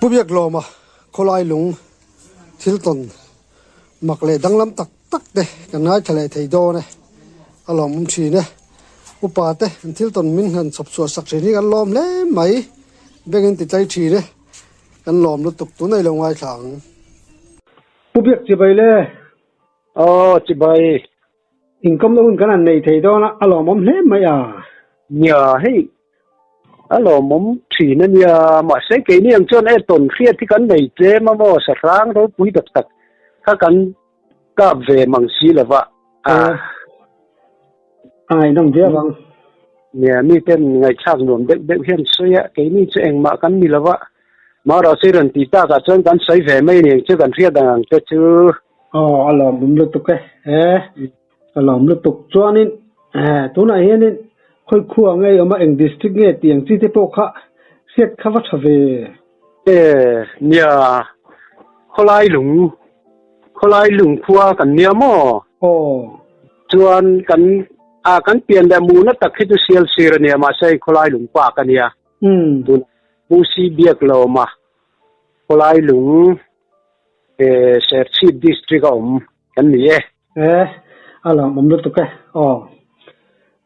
Pu Biaklawma khawlai lung thil tawn mak leh danglam tak tak te kan ngaithla leh thei dawn e, a lawmawm thin e. Upa te an thil tawn min han chhawp chhuah sak thin hi kan lawm hle mai, bengin ti tlai thin e, kan lawm lutuk tun a i lo ngaithla ang. Pu Biak chibai le. Aw chibai. Inkawmna hun kan han nei thei dawn a, a lawmawm hle mai a. Nia, hei a lawmawm thin a nia, mahse keini ang chuan e tawn hriat hi kan nei tlem a maw, sahrang ropui tak tak kha kan kap ve mang si lo va. A ngaihnawm viau ang. Nia, miten ngaihthlak nuam deuh deuh hian sawi a, keini chu engmah kan ni lo va, marawh chu rawn tih takah chuan kan sawi ve mai aniang chu kan hriat ang ang te chu. Aw a lawmawm lutuk e, e a lawm lutuk chuanin e tunah hianin khawi khua nge awm a eng district nge tih ang chi te pawh kha hriat kha va tha ve. E nia khawlai lung khawlai lung khua kan nia maw? Aw. Chuan kan a kan pian leh muhna tak hi chu sial sir a nia mahse khawlai lung park a nia. Umm. Tun Pu Si Biaklawma khawlai lung Serchhip District a awm kan ni e. E, a lawmawm lutuk e. Aw.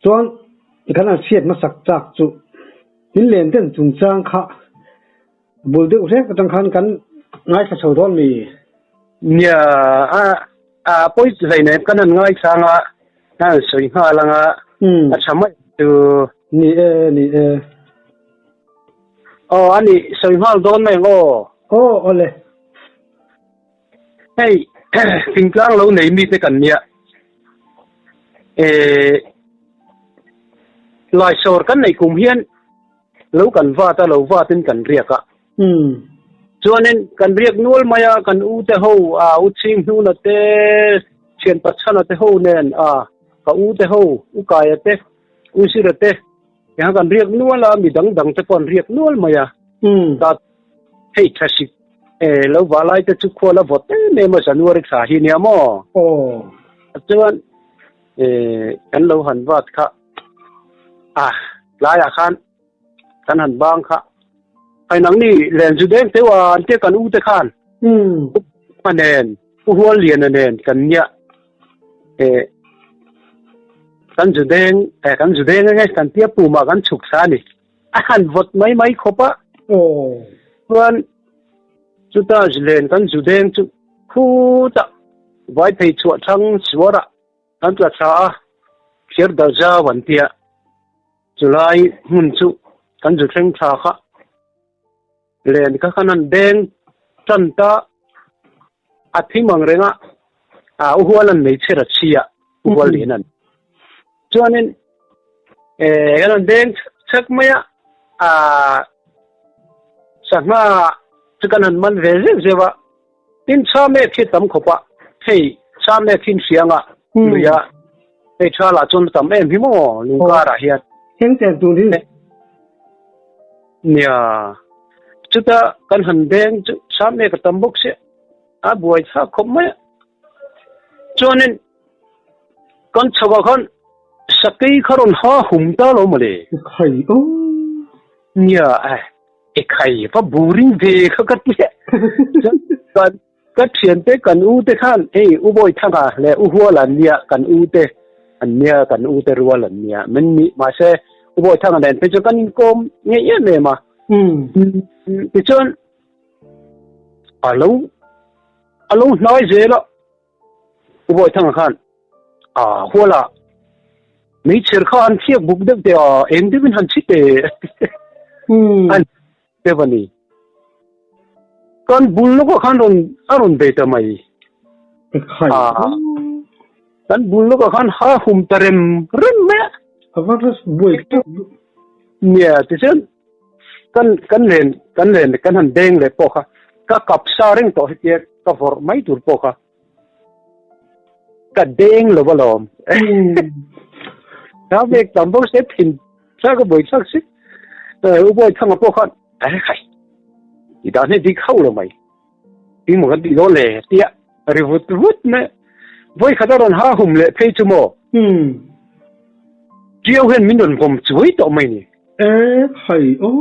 Chuan kan han hriat hmasak chak chu in len den chungchang kha bul deuh hrek atang khan kan ngaithla chho dawn mi? Nia, a a pawi hleinem kan han ngaithla anga kan han sawi nghal anga a tha mai chu. Ni e, ni e. Aw a nih sawi nghal dawn mai ang aw. Aw awle. Hei thingtlang lo nei mite kan nia. Eh Laisawr kan nei kum hian lo kan vat a lo vatin kan riak a. Chuanin kan riak nual mai a kan u te ho a u chhing hnuna te thian pachhana te ho nen a ka u te ho u kaia te u sira te Engah kan riak nual a, mi dang dang te pawh an riak nual mai a. Ta hei tha sik e lo vah lai te chu khua la vawt em em a January thla hi nia maw? Aw. Chuan e kan lo han vat kha a tlaiah khan kan han bang kha hei nangni len zu deng teuh a an tia kan u te khan a nen u hual lian a nen kan nia e kan zu deng e kan zu deng ange kan tia pumah kan chhuk thla a ni a han vawt mai mai khawp a chuan chuta len kan zu deng chu khutah vai phei chhuah thlang suarah kan tla thla a thir dal zau an tia chulai hmun chu kan zu thleng thla kha Len kha khan an deng tan ta a thim ang reng a, a u hual an nei chher a chhi a, u hual lian an. Chuanin eh kan an deng chhak mai a, a sangha chu kan han man ve zeuh zeuh a, tin chham ek hi tam khawp a, hei chham ek hi hriang a lui a, hei tha lah chuan tam em hi maw lungkarah hian. Eng chen tur hi? Nia, chuta kan han deng chu chham ek a tam bawk sia, a buai thlak khawp mai a. Chuanin kan chhakah khan sakei kha rawn ha hum ta lo mawle. Khai aw. Nia, e khai va boring ve kha ka ti a. Chuan kan ka thiante kan u te khan hei u bawi thanga leh u hual an nia kan u te an nia kan u te rual an nia min nih mahse u bawi thanga nen phei chu kan inkawm ngei em em a. Tichuan a lo a lo hnai zel a u bawi thanga khan a huala meichher kha an thiak buk deuh teh a eng deuhin han chhi teh an deuh a ni. Kan bul lawkah khan rawn a rawn bei ta mai. Kan bul lawkah khan ha hum ta rem rem mai a. A va va buai tak. Nia tichuan kan kan len kan len kan han deng leh pawh kha ka kap sa reng tawh hetia ka vawrh mai tur pawh kha ka deng lo alawm. Ka vek tam bawk se thin sa ka buai chak si. U bawi thanga pawh khan ai khai i dan hi dik hauh lo mai. Tin maw kan tih dawn le tia ri vut vut mai. Vawi khat a rawn ha hum leh phei chu maw. Ṭiau hian min rawn vawm chuai tawh mai ni. E khai aw.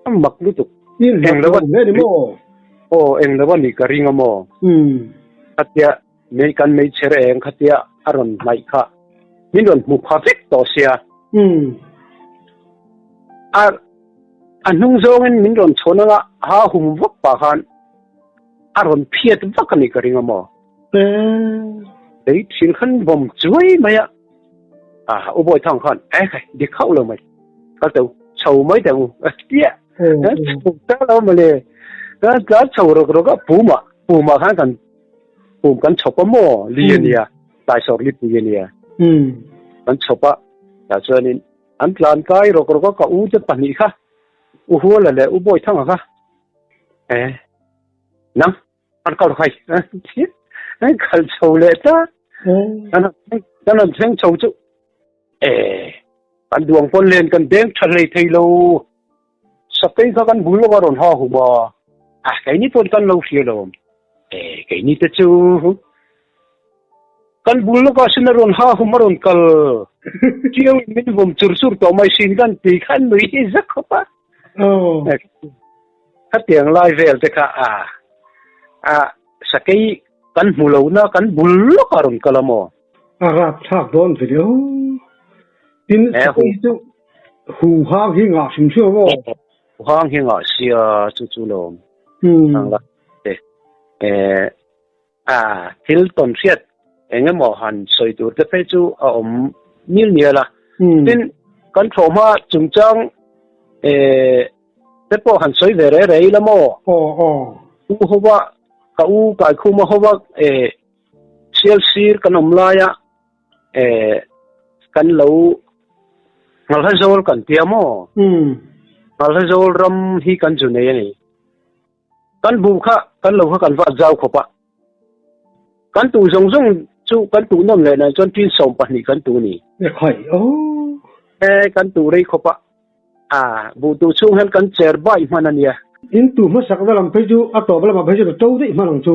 A mak lutuk. Eng lo a ni maw? Aw, eng lo a nih ka ring a maw? Khatia mei kan mei chher eng khatia a rawn hnaih kha min rawn hmu pha vek tawh sia. A a hnung zawngin min rawn chhawn anga ha hum vak pah khan a rawn phiat vak a nih ka ring a maw? Lei thil khan vawm chuai mai a. À, u bawi thang khan e khai dik hauh lo mai. Kal teu chho mai teh u. Tia. Chho ta lo ma le. Kan tlan chho rok rok a puma puma khan kan pum kan chhawp a maw li ania taisawr li pui ania. Kan chhawp a tah chuanin an tlan kai rok rok a ka u te pahnih kha u Huala leh u Bawi Thanga kha e nang An kal khai an kal chho leh ta kan kan han thleng chho chu e kan duang pawn len kan deng tha hlei thei lo sakei kha kan bul lawk a rawn ha hum a a keini pawn kan lo hria lo e keini te chu kan bul lawk a sin a rawn ha hum a rawn kal chiau in min vawm chur chur tawh mai sin kan ti khan nui hi zak khawp a Khatiang lai vel te kha a a sakei kan hmu lo na kan bul lawk a rawn kal a maw? A rap thlak dawn ve leh aw. Tin sakei chu hu hang hi ngah hrim hrim a maw? Hu hang hi ngah sia chu chu lawm. Ang la te a thil tawn hriat eng emaw han sawi tur te phei chu a awm nil nial a. Tin, kan thlawhhma chungchang te pawh han sawi ve reh reh ila maw? U hova, ka u Kaikhuma hova sial sir kan awm laia kan lo Nghalhazawl kan tia maw? Nghalhazawl ram hi kan zu nei a ni. Kan bu kha kan lo kha kan vat zau khawp a. Kan tu zawng zawng chu kan tuh nawm leh nan chuan tin 12 kan tu ni. E khai aw. E kan tu rei khawp a. A bu tu chhung hian kan cher bai hman a nia. In tu hmasak na lam phei chu a tawp lamah phei chuan a to daih hman ang chu.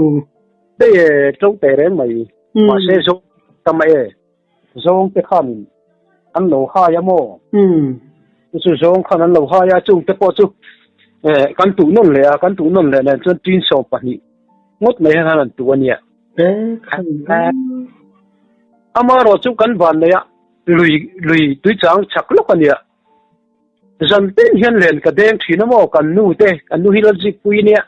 Daih e to teh reng mai. Mahse zawng tam e. Zawng te khan an lo hai a maw? Chu chu zawng khan an lo hai a, chung te pawh chu kan tuh nawn leh a, kan tuh nawn leh nen chuan tin 12 ngawt mai hian an tuh a nia. Amaherawh chu kan van nei a, lui lui tuichang chak lawk a nia. Zan tin hian len ka deng thin a maw, kan nu te, kan nu hi Lalzikpuii a nia,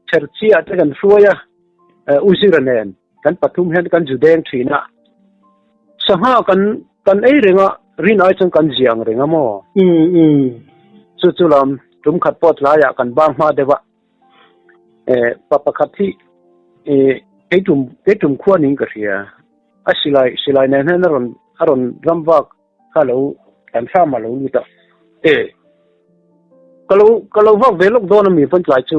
Chherchhiah te kan hruai a, U Zira nen. Kan pathum hian kan zu deng thin a, sangha kan kan ei reng a, rin ai chuan kan ziang reng a maw? Chu chu lam tum khat pawh tlaiah kan bang hma deuh a, eh pa pakhat hi eh kei tum kei tum khua ning ka hria, a silai silai nen hian a rawn a rawn ram vak kha lo kan thlam a lo lut a, eh ka lo ka lo vak ve lawk dawn a mi pawn tlai chu.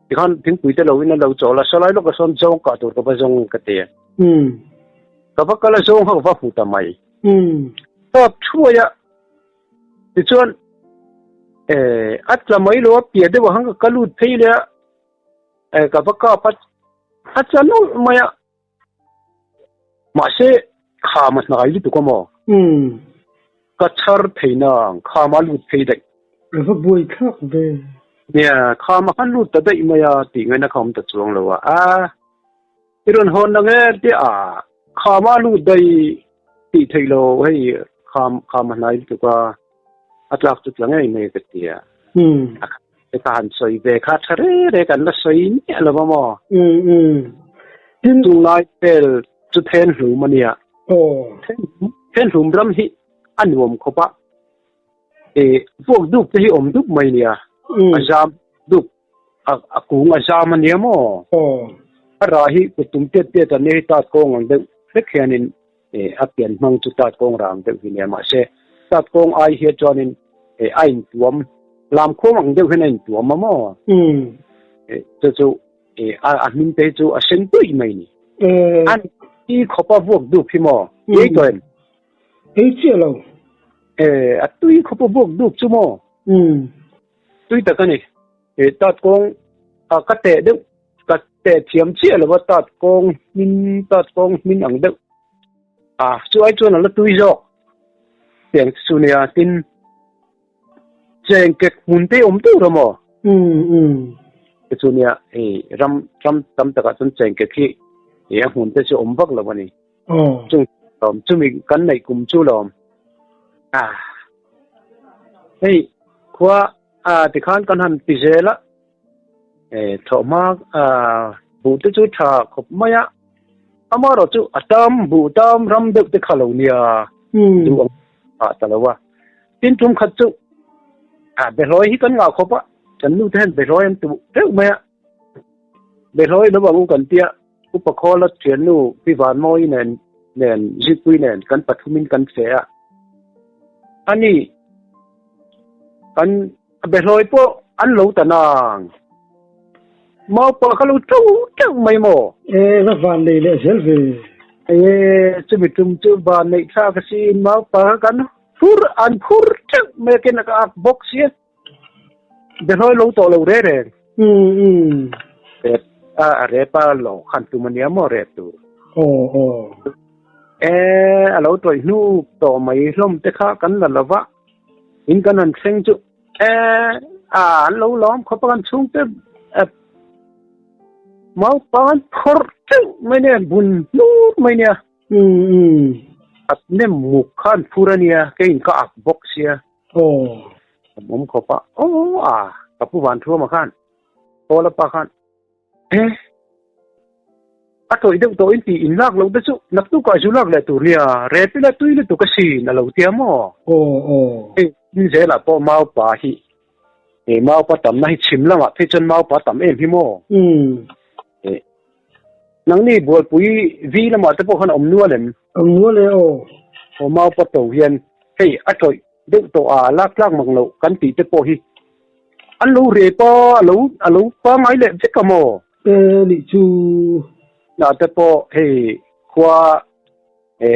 Tikhan thingpui te lo in a lo chawl a, sawlai lawkah sawn zawng kah tur ka va zawng ka ti a. Ka va kal a zawng kha ka va hmu ta mai. Tawp thuai a, tichuan eh a tla mai lo a piah deuh ah khan ka ka lut phei leh a, eh ka va kap a, a tla nawlh mai a. Mahse kham a hnai lutuk a maw? Ka chhar thei nang, kham a lut phei daih. A va buai thlak ve. Nia, kham a khan lut ta daih mai a tih ngaihna kha awm ta chuang lo a. A, i rawn hawn lang e tia a, kham a lut daih tih theih lo, hei kham kham a hnai lutuk a, a tlak chu tla ngei mai ka ti a. Ka han sawi ve kha tha re re kan la sawi miah lo va maw? Tin tunlai vel chu then hlum a nia. Then hlum ram hi a nuam khawp a. E vuak dup te hi awm dup mai nia. A zam dup a kung a zam a nia maw? A ra hi kut tum tiat tiat a nia hi tat kawng ang deuh hlek hianin a pian hmang chu tat kawng rang deuh hi nia mahse tat kawng ai hian chuanin a intuam lam khawm ang deuh hian a intuam a maw chu chu a hming te hi chu a sen tui mai ni an i khawpa vuak dup hi maw ei tawh em ei chiah lo a tui khawpa vuak dup chu maw tui tak a ni tat kawng ka teh deuh Ka teh thiam chiah lo a tat kawng hmin tat kawng hmin ang deuh a chu ai chuan a la tui zawk tiang chu nia tin cheng kek hmun te awm tur a maw? Te chu nia hei ram ram tam takah chuan chengkek hi ih a hmun te chu awm vak lo a ni. Chung lawm chumi kan neih kum chu lawm. A hei khua a tikhan kan han ti zel a e thawhhma a buh te chu tha khawp mai a amaherawh chu a tam buh tam ram deuh te kha lo nia duh ang ah ta lo a tin tum khat chu a behlawi hi kan ngah khawp a kan nu te hian behlawi an tuh teuh mai a behlawi lo ang u kan tia upa khawla thiannu pi vanmawi nen nen zikpui nen kan pathumin kan che a ani kan A behlawi pawh an lo ta nang. Maupa kha lo teuh teuh mai maw? E, va van nei leh zel ve. E, chumi tum chu van neih thlak a siin maupa kha kan phur, an phur teuh mai a ken a ka ak bawk sia. Behlawi lo tawh lo re reng. Umm umm. Rep a, a rep a lo khan tum a nia maw rep tur. Aw aw. E, a lo tawih hnu tawh mai hlawm te kha kan la lo va. In kan han thleng chu e a an lo lawm khawp a kan chhungte mau pan phawrh teuh mai nia bun hnur mai nia a nem muk khan phur a nia kei in ka ak bawk sia awm khawp a aw a ka pu van thuama khan Paula pa khan E! A tawih deuh tawhin tih in lak loh te chu naktukah zu lak leh tur nia, rep ila tui lutuk asin a lo tia maw? Aw aw. Hei in zelah pawh maupa hi e maupa tamna hi chhim lamah phei chuan maupa tam em hi maw? Umm. E nangni bualpui vi lamah te pawh khan a awm nual em? Awm nual e aw. Aw maupa to hian hei a tawih deuh tawh a lak tlak mang loh kan tih te pawh hi An lo rep a, a lo a lo pangai leh vek a maw? E nih chu. Na te pawh hei khua e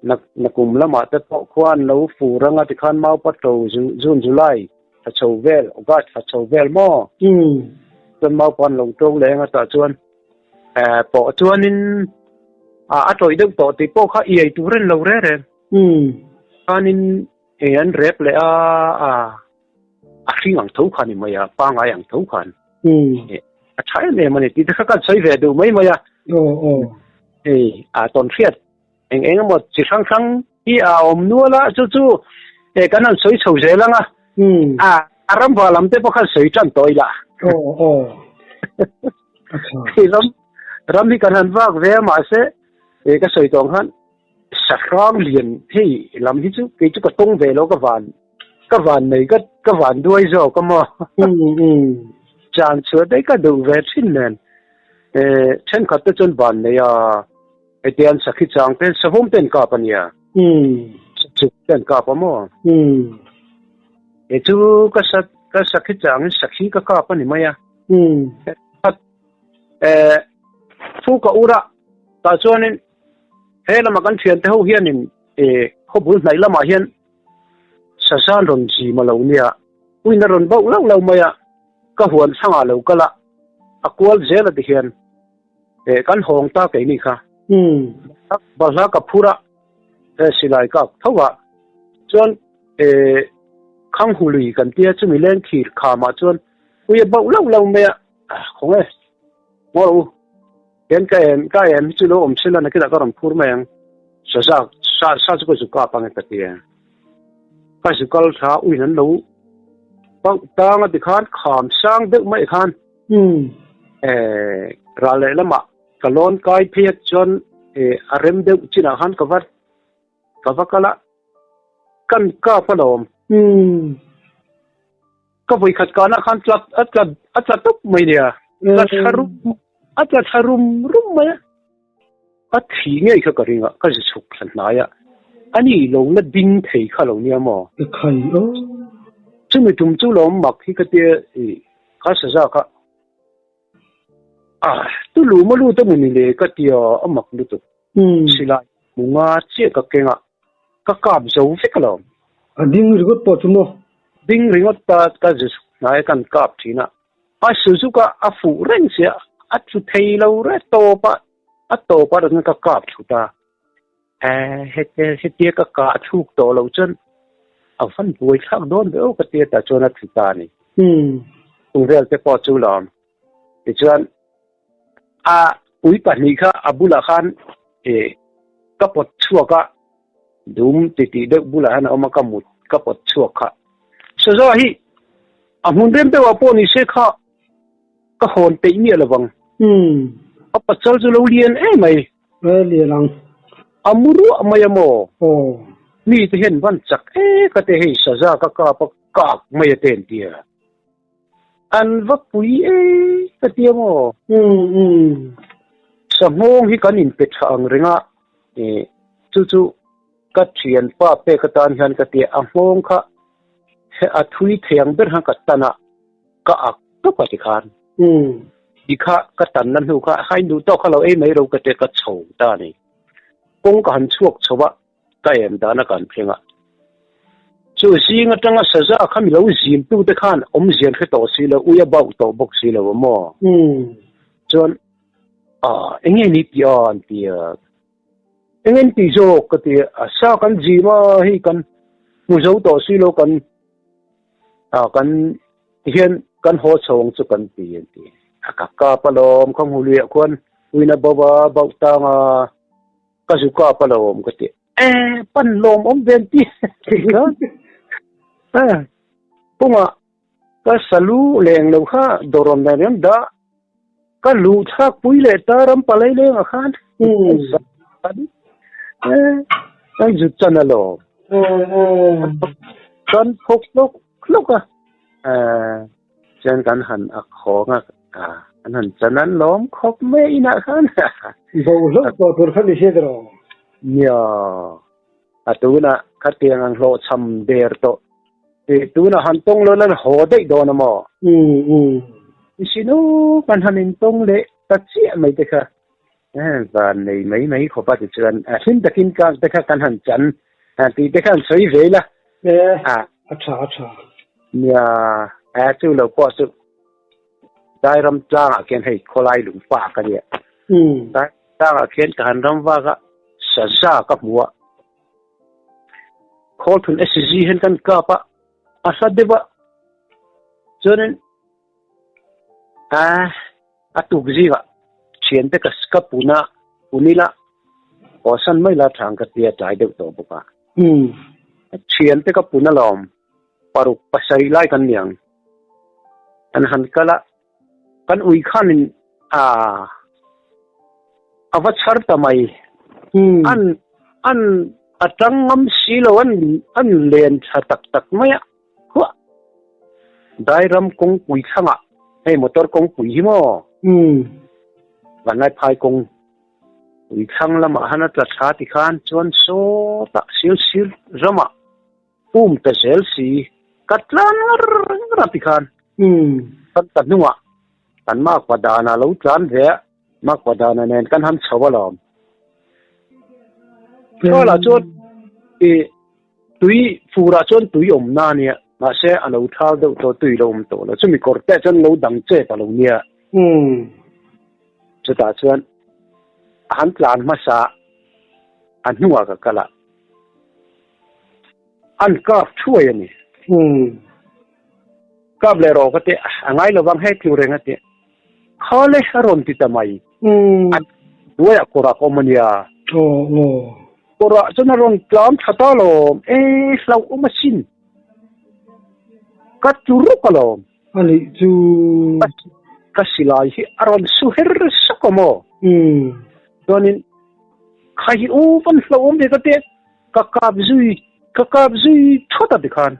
na na kum lamah te pawh khua an lo fur anga tikhan mau patro June July thla chho vel August thla chho vel maw? Chuan mau pawh an lo to leh anga tah chuan e pawh chuanin a a tawih deuh tawh tih pawh kha iai tur a ni lo reng reng. Khanin e an rep leh a a. A hring ang tho khan i mai a, pangai ang tho khan. A tha em em a ni tih te kha kan sawi ve duh mai mai a. Hei a tawn hriat eng eng emaw chi hrang hrang hi a awm nual a, chu chu kan han sawi chho zel ang a. A ramva lam te pawh khan sawi tan tawh ila. Hei ram ram hi kan han vak ve a mahse ka sawi tawh ang khan Sahrang lian hei lam hi chu kei chu ka tawng ve lo ka van ka van nei ka ka van duai zawk a maw chan chhuah daih ka duh ve thin nen eh thenkhat te chuan van nei a hetiang an sakhi chang te savawm te an kap a nia chuk te an kap a maw he chu ka sa ka sakhi chang in sakhi ka kap a ni mai a eh thu ka ura tah chuanin He lama kan thiante ho hianin eh khawbul hnaih lamah hian Sazan rawn zim a lo nia, uin a rawn bauh lauh lauh mai a, ka huan chhangah lo kal a, a kual zel a ti hian eh kan hawng ta keini kha. Balhla ka phur a, eh silai ka ak tho a, chuan eh Khanghului kan tia chumi leng thir khamah chuan ui a bauh lauh lauh mai a, khawnge ngaw rawh u. Hian ka em ka em hi chu lo awm sela nakinah ka rawn phur mai ang. Saza sa sa chu ka zu kap ang e ka ti a. Ka zu kal tha uin an lo bauh tang a tikhan kham sang deuh mai khan eh ral leh lamah ka lawn kai phei a chuan eh a rem deuh chinah khan ka va ka va kal a kan kap alawm. Ka vawikhat kanah khan tla a tla a tla tawp mai nia. Tla thla rum a tla thla rum rum mai a. A thi ngei kha ka ring a, ka zi chhuk thla hnai a. Ani lo la ding thei kha lo nia maw? Ka khai aw. Chumi tum chu lo mak hi ka tia i kha saza kha. A tulu maw lut a mawni le ka tia a mak lutuk. Silai munga chiah ka keng a, ka kap zo vek alawm. A ding ringawt pawh chu maw? Ding ringawt ta ka zu hnai kan kap thin a, a Suzuka a fuh reng sia a tlu thei lo re tawp a, a tawp a rawn ka kap thut a. Hetia ka kah thluk tawh loh chuan a van buai thlak dawn ve aw ka tia tah chuan a tlu ta a ni. Chung vel te pawh chu lawm. Tichuan a ui pahnih kha a bulah khan ih ka pawt chhuak a, dum titih deuh bulah hian a awm a ka mut ka pawt chhuak kha. Saza hi a hmun rem deuhah pawh ni se kha ka hawn peih miah lo vang. A pasal chu lo lian em mai. E lian ang. A mu ruah mai a maw? Aw. Mi te hian van chak ek a te hei saza ka kap a kak mai a te an tia. An va pui ek a tia maw? Umm umm. Sahmawng hi kan inpe tha ang reng a, e chu chu ka thianpa pek atan hian ka tia a nghawng kha a thui thei ang ber khan ka tan a. Ka ak tawp a tikhan. Ti kha ka tanna hnu kha hain duh tawk kha lo ei mai ro ka tia ka chho ta a ni. Kawng ka han chhuak chho a, ka em dana ka han thleng a. Chu zing atanga saza kha mi lo zim tu te khan awmzia an hre tawh si lo, ui a bauh tawh bawk si lo a maw? Chuan ah enge ni tih a an ti a. Enge ni tih zawk ka ti a, sa kan zim a hei kan hmu zo tawh si lo kan Ah kan tihian kan haw chho ang chu kan ti an ti. A ka kap alawm ka hmu luiah khuan uina bo a bauh tang a ka zu kap alawm ka ti. E pan lawm awm ve an ti. Eh kawngah ka salu leng lo kha dawrawn dan hian dah ka luh thlak pui leh ta ram palai leng ah khan eh kan zut chan alawm kan phawk hlawk hlawk a eh chuan kan han a khawng a an han chan an lawm khawp mai inah khan bo hlawk tawh tur kha ni hriat rawh nia a tunah khatiang ang hlawhchham der tawh Tih tunah han tawng lo lan haw daih dawn a maw? I sinu kan han intawng leh ta chiah mai te kha van nei mai mai khawp a tichuan a hlim takin kang te kha kan han chan tih te kha han sawi ve ila. E, a tha a tha. Nia, a chu lo pawh chu Dairam tlangah khian hei khawlai lung pa ka nia. Dairam tlangah khian ka han ram vak a, saza ka hmu a. Khawlthun SG hian kan kap a, a hla deuh a. Chuanin a a tuk zingah thiante ka ka pun a, pun ila awsan mai la thang ka tia tlai deuh tawh bawk a. Thiante ka pun alawm paruk pasarih lai kan ni ang. An han kal a, kan ui khanin a a va chhar ta mai. An an a tang ngam si lo an an len tha tak tak mai a khuah. Dairam kawngpui thlangah hei motor kawngpui hi maw? Vanlaiphai kawng ui thlang lamah han a tla thla tikhan chuan sawtah sir sir ramah Um ta zel si, ka tlan ngar ngar a tikhan kan ta hnungah kan makpa dana lo tlan ve a, makpa dana nen kan han chho alawm. Chhualah chuan i tui furah chuan tui awm na ania, mahse a lo thal deuh tawh tui lo awm tawh lo, chumi kawr te chuan lo dang chet a lo nia. Chutah chuan a han tlan hmasa a hnungah ka kal a. An kap thuai a ni. Kap leh rawh ka ti a ngai lovang hei tlu reng a ti. Kha le a rawn ti ta mai. A hnuaiah kawrah ka awm a nia. Kawrah chuan a rawn tlam tha ta lawm. E hlauhawm asin. Ka tlu ruk alawm. A nih chu. Ka silai hi a rawn su her sawk a maw? Chuanin kha hi u van hlauhawm ve ka ti ka kap zui ka kap zui thawt a tikhan.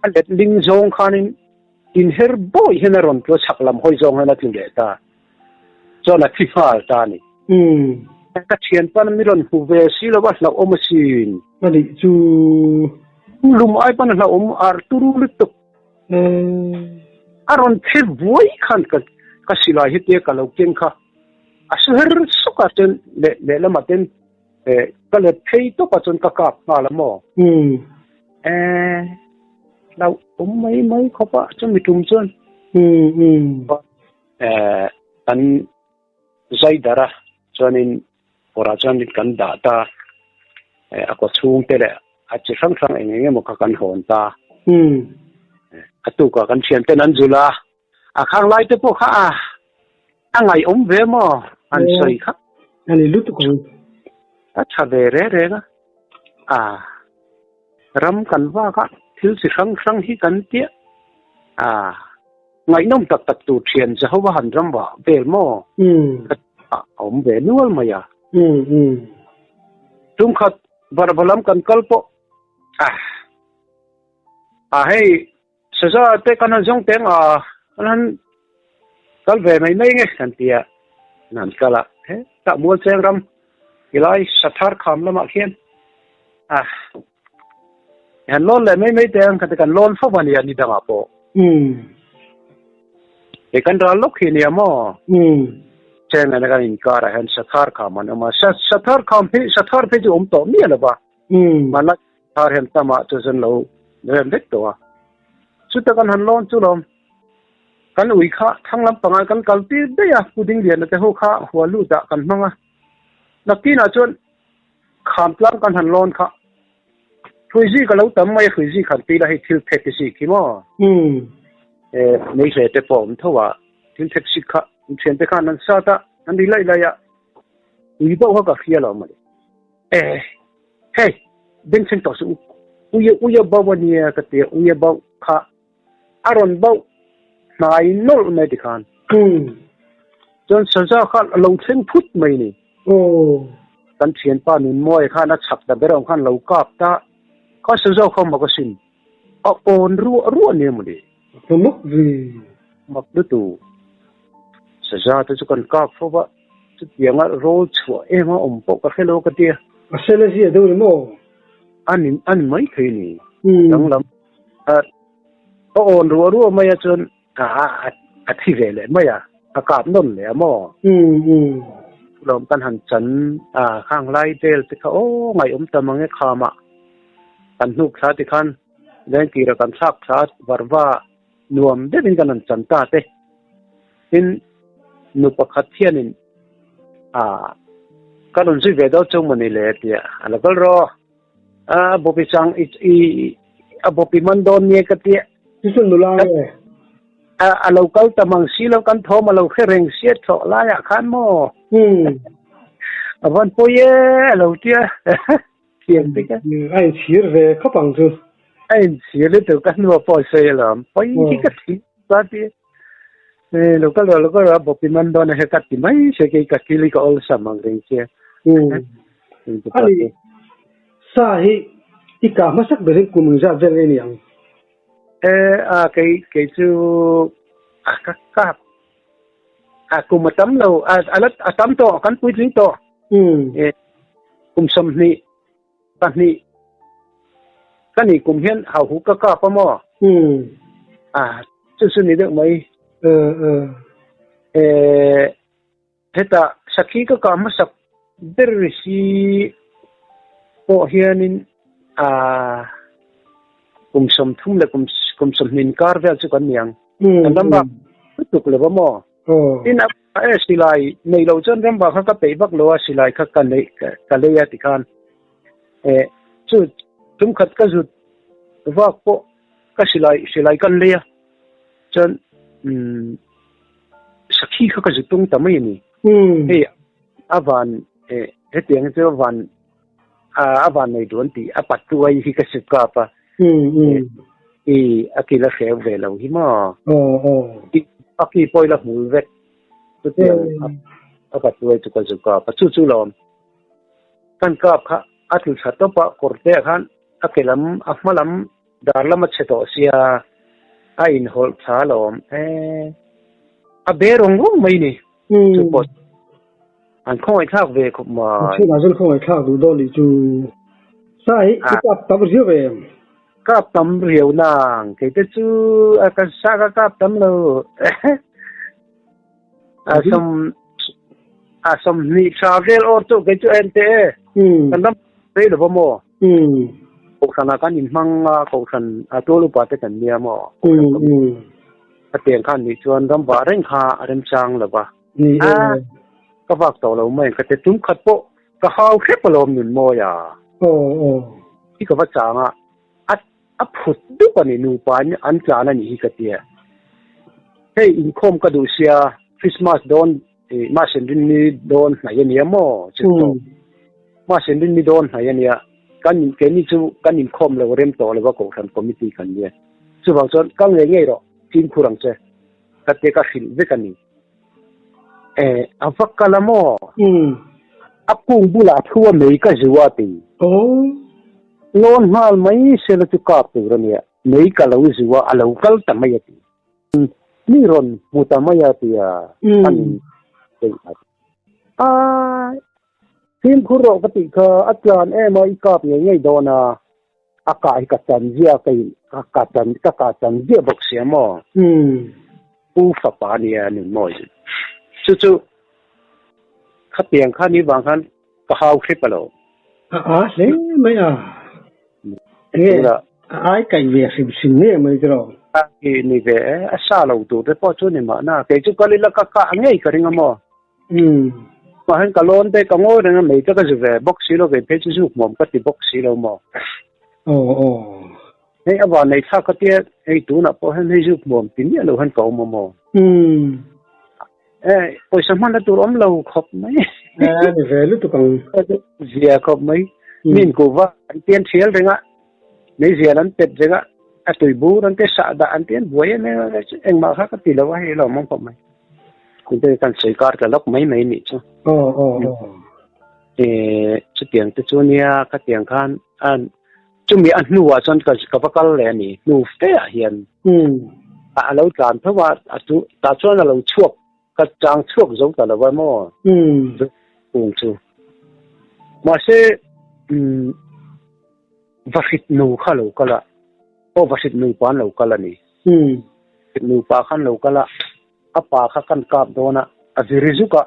A letling zawng khanin inher bawi hian a rawn tlu a chhak lam hawi zawng hian a tlu leh ta. Chuan a thi nghal ta a ni. Ka thianpa mi rawn hmu ve si lo a hlauhawm asin. A nih chu. Lum ai pawn a hlauhawm ar turu lutuk. A rawn phe vuai khan ka ka silai hi tia ka lo keng kha a su her sawk a chuan leh lehlamah ten eh ka let phei tawp a chuan ka kap nghal a maw eh hlauh awm mai mai khawp a chumi tum chuan eh kan zai darh a chuanin kawrah chuan kan dah ta eh a kaw chhung te leh a chi hrang hrang eng eng emaw kha kan hawn ta. A tukah kan thian ten an zul a, a khang lai te pawh kha a a ngaihawm ve maw an sawi kha. A ni lutuk ang. A tha ve reng reng a, a ram kan vak a, thil chi hrang hrang hi kan tia a ngaihnawm tak tak tur thian Jehovah han ram vah vel maw a awm ve nual mai a. Tumkhat varva lam kan kal pawh a. A hei saza te kan han zawng teng a kan han kal ve mai mai nge kan ti a an han kal a he tah mual cheng ram tilai sathar kham lamah khian a han lawn leh mai mai teng kan ti kan lawn fo a nia ni dangah pawh he kan ral lawk hi nia maw cheng nena kan inkarah hian sathar kham an awm a sathar kham hi sathar phei chu awm tawh miah lo va hmanlai Thar hian tamah chu zan lo rem vek tawh a. Chuta kan han lawn chu lawm. Kan ui kha thlang lampangah kan kal tir daih a, Pu Dingliana te ho kha hua lut ah kan hmang a. Naktinah chuan kham tlang kan han lawn kha. Hruizi ka lo tam mai a, hruizi khan tila hei thil phek i si khi maw? E, meihle te pawh a awm tho a, thil phek si kha an thiante khan an sat a, an ri laih laih a, ui bauh kha ka hria lo mawle. E, hei, bengchheng tawh suh u, uia uia bauh a nia ka ti a, uia bauh kha a rawn bauh hnai nawlh mai tikhan. Chuan saza kha a lo thleng phut mai ni. Kan thianpa Nunmawia khan a chhak ta ber ang khan lo kap ta, kha saza kha mak asin, a awn ruah ruah nia mawni. Mak vi. Mak lutu. Saza te chu kan kap fo va. Chutianga rawl chhuah em a awm pawh ka hre lo ka tia. A hre la zia deuh ni maw? A ni a ni mai thei ni. Danglam a a awn ruah ruah mai a chuan a a a thi ve leh mai a, a kap nawn leh a maw? Lawm kan han chan a khang lai vel te kha aw ngaihawm ta mang e khamah kan hnuk thla ti khan lengkira kan thlak thla varva Nuam deuhin kan han chan ta te. Tin, nu pakhat hianin a ka rawn zui ve deuh chu mawni le tia a lo kal rawh. A bawpi chang i i a bawpi man dawn nia ka tia. Chu chu nula nge? A a lo kal ta mang si lo kan thawm a lo hre reng sia thlawh laiah khan maw? A van pawi e a lo tia. Thiam bik a. A inchhir ve khawp ang chu. A inchhir lutuk ka hnua pawh sawi alawm. Pawi hi ka thih ta ti. E lo kal rawh lo kal rawh bawpi man dawn a he ka ti mai se kei ka kil hi ka awlsam ang reng che. Ani sa hi i kah hmasak berin kum engzat vel nge ni ang? E a kei kei chu a ka kap a kum a tam lo a a tam tawh kan puitling tawh. E Kum 22 ka nih kum hian hauhu ka kap a maw? A, chu chu ni deuh mai. E, hetah sakhi ka kah hmasak ber hi pawh hianin a kum 30 leh kum kum 20 inkar vel chu kan ni ang. Kan ram bak lutuk lo va maw? Tin a e silai nei lo chuan ramba kha ka peih vak lo a silai kha ka nei ka lei a tikhan e chu tum khat ka zut vak pawh ka silai silai kan lei a chuan um sakhi kha ka zut tung ta mai a ni hei a van e hetiang chu van a van nei duan tih a patuai hi ka suk kap a i a kil a hreu ve lo hi maw a ki pawh ila hmul vek chutiang a patuai chu ka zuk kap a chu chu lawm kan kap kha a tlu tha tawp a kawr te ah khan a ke lam a hma lam dar lam a chhe tawh sia a inhawlh tha lawm e a be rawng rawng mai ni chu pawh An khawngaihthlak ve khawp mai. Chhunah chuan khawngaihthlak duh dawn nih chu. Sa hi i kap tam riau em? Kap tam riau nang. Kei te chu a ka sa ka kap tam lo. A som a 20 tha vel or chu kei chu en te e. Kan ram rei lo maw? Kohhran ah kan inhmang a, kohhran a tual upa te kan nia maw? A tiang khan nih chuan ram vah reng kha a remchang lo va. Ni e. Ka vak tawh lo mai ka ti tum khat pawh ka hau hrep alawm nun mawi a. Aw aw. I ka va chang a, a A phut dup a ni, nupa in an tlan a nih hi ka tia. Hei inkhawm ka duh sia, Christmas dawn ih Masen rinni dawn hnaih a nia maw chu tawp. Masen rinni dawn hnaih a nia, kan in keini chu kan inkhawm lo rem tawh lo va Kohhran Committee kan nia. Chuvang chuan kal ngei ngei rawh, fimkhur ang che ka tia ka hrilh vek a ni. Eh, a va kal a maw? A kung bulah thu a mei ka zu a ti. Lawn nghal mai sela chu kap tur a nia, mei ka lo zu a, a lo kal ta mai a ti. Mi rawn hmu ta mai a ti a, a nin peih a. Ai, fimkhur rawh ka tih kha, a tlan em a, i kap ngei ngei dawn a, a kah hi ka chan ziah ka in, ka chan, ka kah chan ziah bawk sia maw? Pu fapa nia nun mawi chu. Chu chu khatiang kha ni vang khan ka hau hrep a lo. A a hle mai a. Enge a ai kaih ve hrim hrim nge mai chu lo. A ni ve e, a sa lo tur te pawh chu ni mahna. Kei chu kal ila ka kah ngei ka ring a maw? Mahse ka lawn te ka ngawi reng a, mei te ka zu ve bawk si lo, kei phei chu zuk hmuam ka ti bawk si lo maw? Aw aw. Hei a van nei thlak ka tia, hei tunah pawh hian hei zuk hmuam ti miah lo hian ka awm a maw? Eh, pawisa hmanna tur awm lo khawp mai. Eh, ni ve lutuk ang. Zia khawp mai. Min kuhva an pian thial reng a, meizial an pet reng a, a tui bur an te sah dah an ti an buai em em a, engmah kha ka ti lo a, hei a lawmawm khawp mai. Kute kan sawi kar ta lawk mai mai nih chu. Aw aw aw. Eh, chutiang te chu nia, khatiang khan an Chumi a hnuah chuan ka ka va kal leh a ni, hnu feah hian a lo tlan tho a, a chu tah chuan a lo chhuak, ka chang chhuak zo ta lo va maw kung chu. Mahse umm Vahrit nu kha a lo kal a, aw Vahrit nupa an lo kal a ni. Vahrit nupa kha an lo kal a, a pa kha kan kap dawn a, a viri zuk a,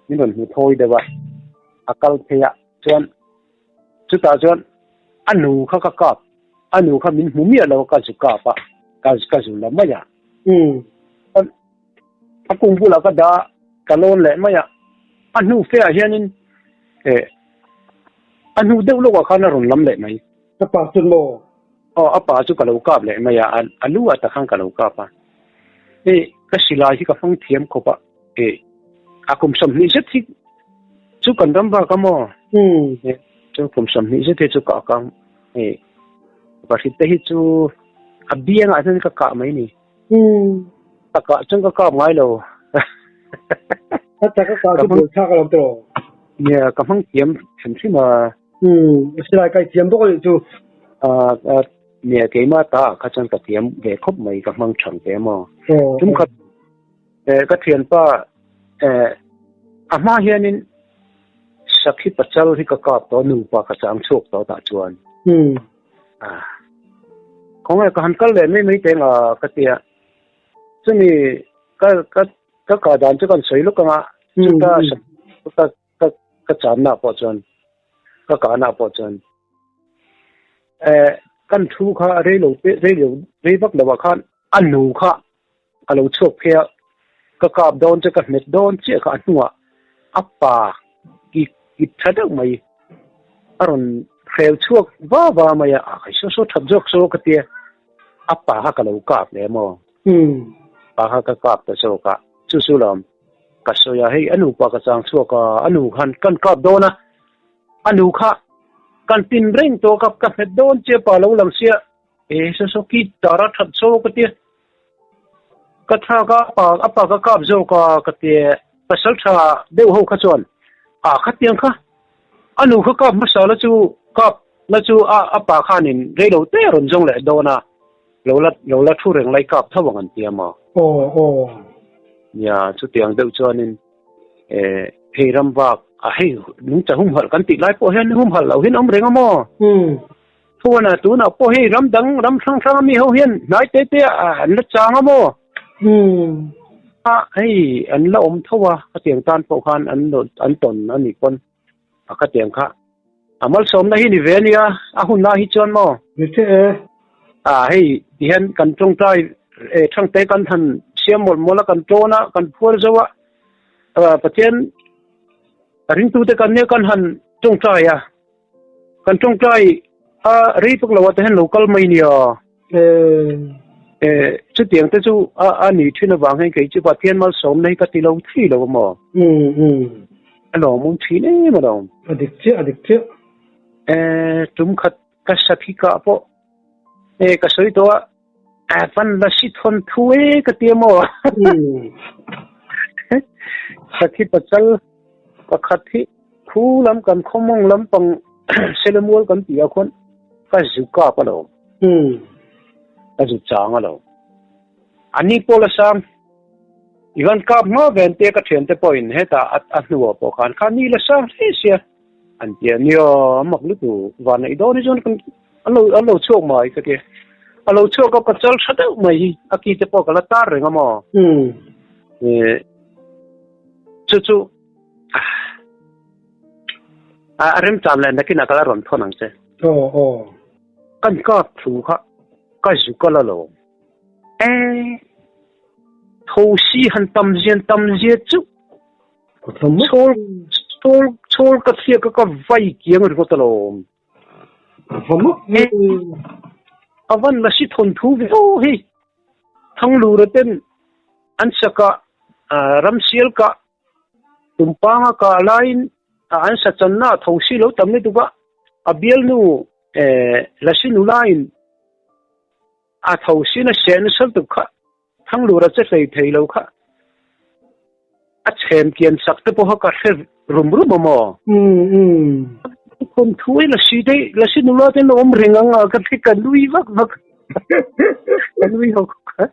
min rawn hmu thawi deuh a, a kal phei a, chuan Chutah chuan a nu kha ka kap, a nu kha min hmu miah lo a ka zu kap a, ka ka zu la mai a. A kum bulah ka dah a, ka lawn leh mai a, a hnu fe ah hianin eh a hnu deuh lawkah khan a rawn lam leh mai. A pa chu maw? Aw, a pa chu ka lo kap leh mai a, a lu ah tak khan ka lo kap a. Hei ka silai hi ka hmang thiam khawp a. Eh, a kum 20 zet hi chu kan ram bak a maw? Eh, chu kum 20 zet hi chu ka kang. Eh, pahrit te hi chu a biangah hian ka kah mai ni. Ka kah chuan ka kap ngai lo. A tak a kah chu buai thlak a lo tawh. Nia, ka hmang thiam hrim hrim a. Silai kai thiam bawk a nih chu. A, nia, keimah ta ah kha chuan ka thiam ve khawp mai, ka hmang thang ve maw. Tum khat Eh ka thianpa eh a hma hianin sakhi pachal hi ka kap tawh nupa ka chang chhuak tawh tah chuan ah khawnge ka han kal leh mai mai teng a ka tia chumi ka ka ka kah dan chu kan sawi lawk anga chuta ka ka ka channa pawh chuan ka kahna pawh chuan eh kan thu kha reilo te reilo rei vak lo ah khan a nu kha a lo chhuak phei a, ka kap dawn che ka hmet dawn chiah kha a hnungah a pa ki kip tha deuh mai a rawn hrel chhuak va va mai a, a kai saw saw that zawk saw ka tia, a pa kha ka lo kap leh maw? Pa kha ka kap ta zawk a, chu chu lawm ka sawi a, hei a nupa ka chang chhuak a, a nu khan kan kap dawn a, a nu kha kan tin reng tawh ka ka hmet dawn chiah pa lo lang sia, e saw saw ki tara that saw ka tia. Ka thlak a pa a pa ka kap zawk a ka ti pasal tha deuh ho kha chuan a khatiang kha a nu kha kap hmasa la chu kap la chu a a pa khanin reilo te rawn zawng leh dawn a lo la lo la thu reng lai kap tho ang an ti a maw. Aw aw. Nia chutiang deuh chuanin eh hei ram vak a hei nungcha humhalh kan tih lai pawh hian humhalh loh hian awm reng a maw. Phone a tunah pawh hei ram dang ram hrang hrang ami ho hian hnai te te ah an la chang a maw? A hei an la awm tho a khatiang tan pawh khan an an tawn a nih pawn a khatiang kha a malsawmna hi ni ve a nia a hun lai hi chuan maw? Ni che e. A hei ti hian kan tawngtai e thangte kan han siam mawlh mawlh a kan tawn a kan phuar zo a Pathian ringtute kan nia kan han tawngtai a. Kan tawngtai A rei vak lo ah te hian lo kal mai nia. Eh, chutiang te chu a a ni thin avang hian kei chu Pathian malsawmna hi ka ti lo thei lo a maw? A lawmawm thin em a lo. A dik chiah, a dik chiah. Eh, tum khat ka sakhi kah pawh eh ka sawi tawh a, a van la si thawn thu e ka ti a maw? Sakhi pachal pakhat hi khu lam kan khawmawng lampang Selemual kan tih ah khuan ka zu kap a lo. Ka zu chang a lo. Ani pawh la sang i van kap hma ven te ka thiante pawhin hetah a hnuah pawh khan kha ni la sang hle sia an ti a nia a mak lutuk van neih dawn hi chuan kan an lo an lo chhuak mai ka ti a lo chhuak a pachal tha deuh mai hi a ki te pawh ka la tar reng a maw. Chu chu A remchan leh nakinah ka la rawn thawn ang che. Aw aw. Kan kap thu kha ka zu ka la lo. E tho si han tam zian tam zia chu. Chhawl chhawl chhawl ka thliak ka ka vai kiang ringawt alawm. A van la si thawn thu viau hi. Thanglura ten an saka ramsial kah Tumpanga kah laiin an sa channa a tho si lo tam lutuk a, a bialnu Lasi nulain a tho sin a seh nasa lutuk kha Thanglura che hlei thei lo kha a chhem kian sak te pawha ka hre rum rum a maw? Thawnthu hi Lasi te Lasi nula te an lo awm reng ang a ka ti ka nui vak vak. Ka nui ho kha.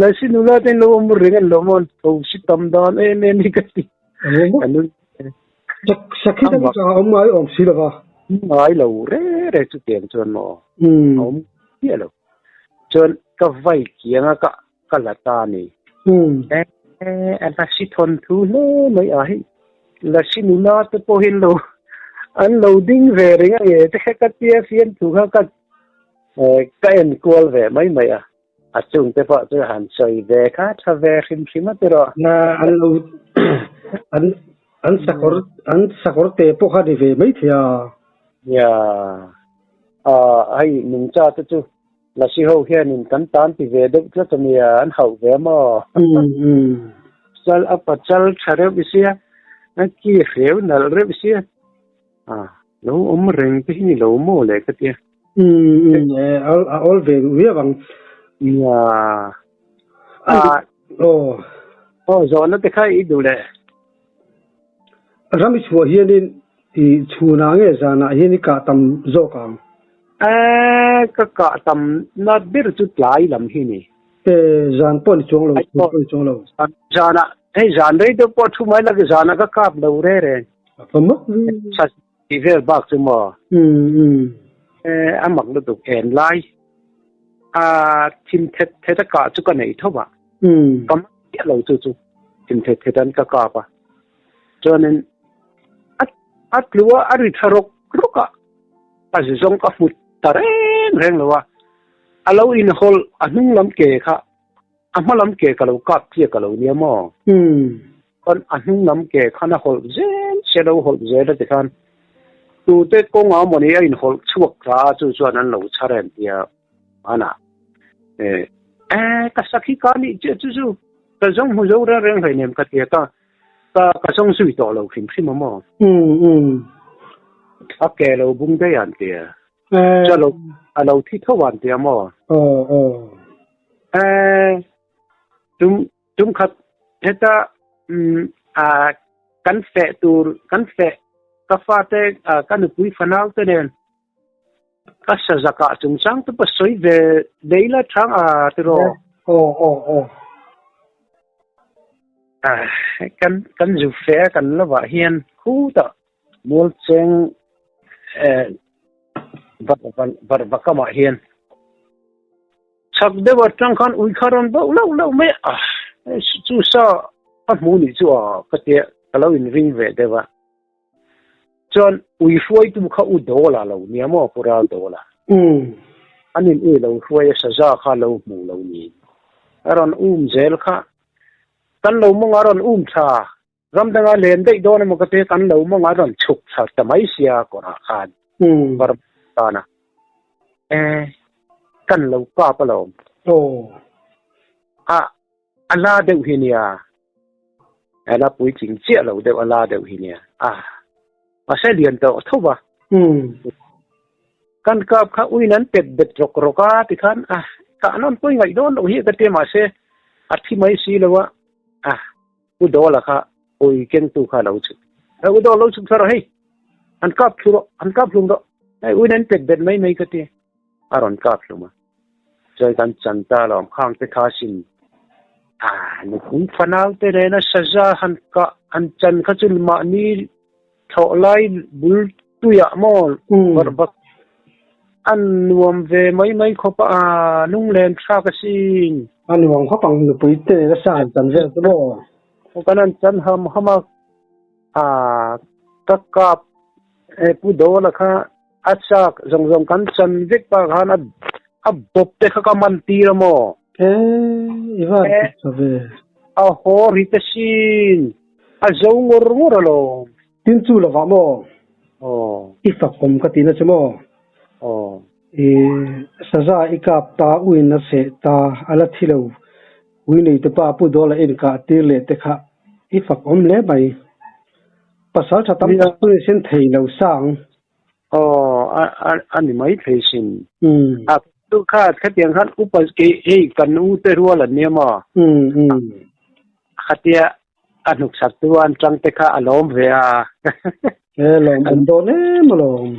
Lasi nula te an lo awm reng an lo maw tho si tam dan em em hi ka ti. Ka nui. Sakhi dang chu a awm ngai awm si lo va. Ngai lo re re chu tiang chuan maw. A awm chiah lo. Chuan ka vai kiang a ka ka la ta ni. E a lasi thawn thu hle mai a hei. Lasi nula te pawh hi an lo an lo ding ve reng a nge te kha ka tia fiam thu kha ka Ka en kual ve mai mai a, a chungte pawh chu han sawi ve kha tha ve hrim hrim a tiraw. Na an lo an an sakawr an sakawr te pawh kha ni ve mai thei a. Nia, ah hei nungcha te chu Lasi ho hianin kan tan ti ve deuh tlat a nia, an hauh ve maw? Chal a pachal tha reuh sia, a ki hreu nalh reuh sia. A, lo awm reng te hi ni lo maw le ka tia. Umm a awl ve duh viau ang. Nia. A, aw. Aw, zawhna te kha i duh le. Ram i chhuah hianin i chhunah nge zanah hian i kah tam zawk ang? E, ka kah tam na ber chu tlai lam hi ni. E, zan pawh ni chuang lo, chhun pawh ni chuang lo. Zanah, hei zan rei deuh pawh thu mai la, zanah ka kap lo re reng. A mak Sa tih vel bak chu maw? Eh, a mak lutuk en lai. A thim thet thet a kah chu ka nei tho a. Ka mak chiah lo chu chu thim thet thet an ka kap a. Chuanin a a tlu a a ri tha rawk rawk a. A zi zawng ka hmu ta reng reng lo a. A lo inhawlh a hnung lam ke kha a hma lam ke ka lo kap chiah ka lo nia maw? Chuan a hnung lam ke khan a hawlh zel se lo hawlh zel a ti khan tute kawnga mawni a inhawlh chhuak tla a chu chuan an lo chhar em tia hmanah eh eh ka sakhi ka nih chiah chu chu ka zawng hmu zo reng reng hleinem ka tia ka ka ka zawng zui tawh lo hrim hrim a maw a ke lo bung daih an tia chu a lo a lo thi tho an tia maw eh tum Tumkhat heta kan feh tur kan feh ka fate ka nupui fanau te nen ka sazakah chungchang te pawh sawi ve dei la chang a tiraw. Aw aw aw. Kan kan zu feh a kan lovah hian khutah mualcheng varvakamah hian Chhak deuh atang khan ui kha rawn bauh lauh lauh mai a, chu sa ka hmu nih chu a ka tia ka lo inring ve deuh a. Chuan ui hruaitu kha u Dawla lo nia maw Pu Ral Dawla. An in ui lo hruai a saza kha lo hmu lo niin a rawn um zel kha. Kan lo mawng a rawn um tha ram danga len daih dawn emaw ka tia kan lo mawng a rawn chhuk thla ta mai sia kawrah khan bar tana. E kan lo kap alawm. Aw. A a la deuh hi nia. A la puitling chiah lo deuh a la deuh hi nia. A mahse lian tawh tho va. Umm. Kan kap kha uin an pet bet rawk rawk a tikhan a kah nawn pawi ngaih dawn loh hi ka tia mahse a thi mai si lo a. A U Dawla kha ui kengtu kha a lo chhuk. U Dawl lo chhuk thla rawh hei, an kap thlu rawh, an kap hlum rawh. Hei uin an pet bet mai mai ka ti. A rawn kap hlum a. Chuan kan chan ta lawm khang te kha sin. A nupui fanau te nena saza han kah han chan kha chu mahni thlawh lai bul tuiah maw barh bak an nuam ve mai mai khawp a, a lunglen thlak asin. A nuam khawp ang nupui te nena sa han chan vel chu maw? Kan han chan ham ham a, a ka kap e Pu Dawla kha a chak zawng zawng kan chan vek pa khan a a bawp te kha ka man tir a maw? E i van ti tha ve. A haw ri te sin. A zo ngawr ngawr alawm. Tin chu lovah maw? Aw. I fakawm ka tihna chu maw? Aw. I saza i kap ta, uin a seh ta, a la thi lo. Ui nei te pa Pu Dawla inkah tir leh te kha i fakawm hle mai. Pasal tha tam tak chu ni sen thei lo sang. Aw, a a a ni mai thei sin. A tu kha khatiang khan upa kei hei kan u te rual an nia maw? Khatia a hnuk sak tu an tang te kha a lawm ve a. E lawm awm dawn em alawm.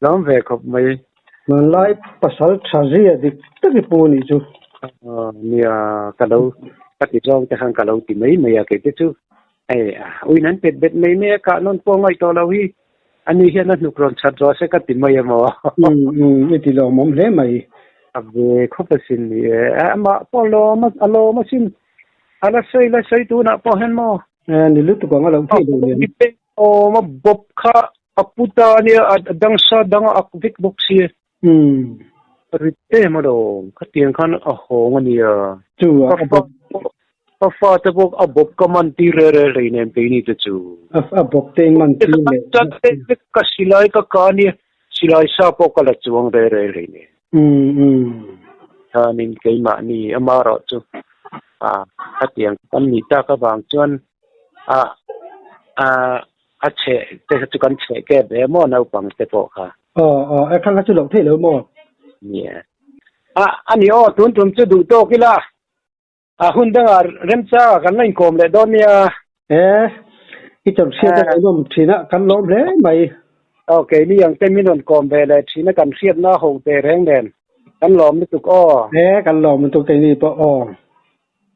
Lawm ve khawp mai. Hmanlai pasal tha zia dik tak i pu anih chu. Aw nia ka lo ka ti zawng te khan ka lo ti mai mai a kei te chu. Hei uin an pet bet mai mai a kah nawn pawh ngaih tawh lo hi. Ani hian a hnuk rawn chhat rawh se ka ti mai a maw? Umm umm i ti lawmawm hle mai. A ve khawp asin ni e. Amah pawh lawm a lawm asin. A la sawi la sawi tunah pawh hian maw? E ni lutuk ang a lo theih loh nen. Awm a bawp kha a pu ta ania a dang sa dang a ak vek bawk si. Umm. Rit em alawm, khatiang khan a hawng a nia. Chu a Ka fa ka fa te pawh a bawp ka man tir re re hlei nen keini te chu. A bawp te in man tir leh. Ka silai ka ka ania, silai sa pawh ka la chuang re re hlei nen. Umm umm. Chuanin keimahni amarawh chu a khatiang kan nih tak avang chuan a a a chheh te kha chu kan chheh kep ve maw naupang te pawh kha. Aw aw e khang kha chu loh theih lo maw? Nia. A ani aw tun tum chu duh tawk ila a hun dangah remchangah kan la inkawm leh dawn nia. E i chawrh hriat a ngaihnawm thin a kan lawm hle mai. Aw keini ang te min rawn kawm ve leh thin a kan hriatna ho teh reng nen kan lawm lutuk aw. E kan lawm lutuk keini pawh aw.